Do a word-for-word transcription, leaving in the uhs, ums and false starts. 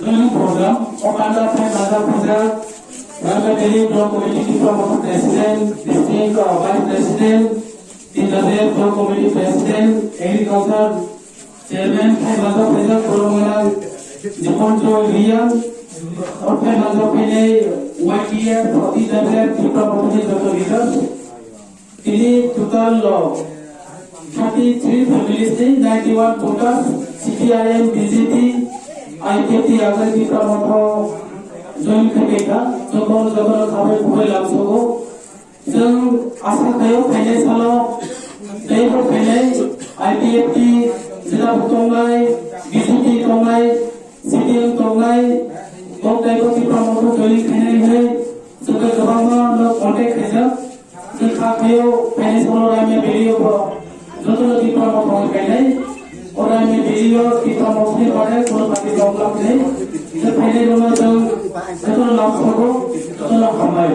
Joining program o panda phai manjak phaijak Raima Valley Block Committee Tipra Motha President, District, uh, Vice President, Tindaber Block Committee President, Agriculture Chairman phai manjak phaijak borok gwnang Jiponjoy Riyan, o phai manjak phainai Y T F, Tindaber Tipra Mothani joto leaders. Tini total lo thirty three families ni ninety one voters, C P I M, B J P, I P F T agoi Tipra Motha join khaikha, joto joto khabai khubai lamsogo. Chwng asa khaio phainai salo teibo phainai I P F T jila bo tongnai, B J P tongnai, C P M tongnai, kok teibo Tipra Motha join khainai hinwi joto kwbangma no contact khaijak. Chwng kha khaio phainai salo Raima Valley o bo joto no Tipra Motha khainai. O Raima Valley o Tipra Motha ni bare kono party tong laknai. Chwng phainai rokno chwng joto no lamsogo, joto no hambai.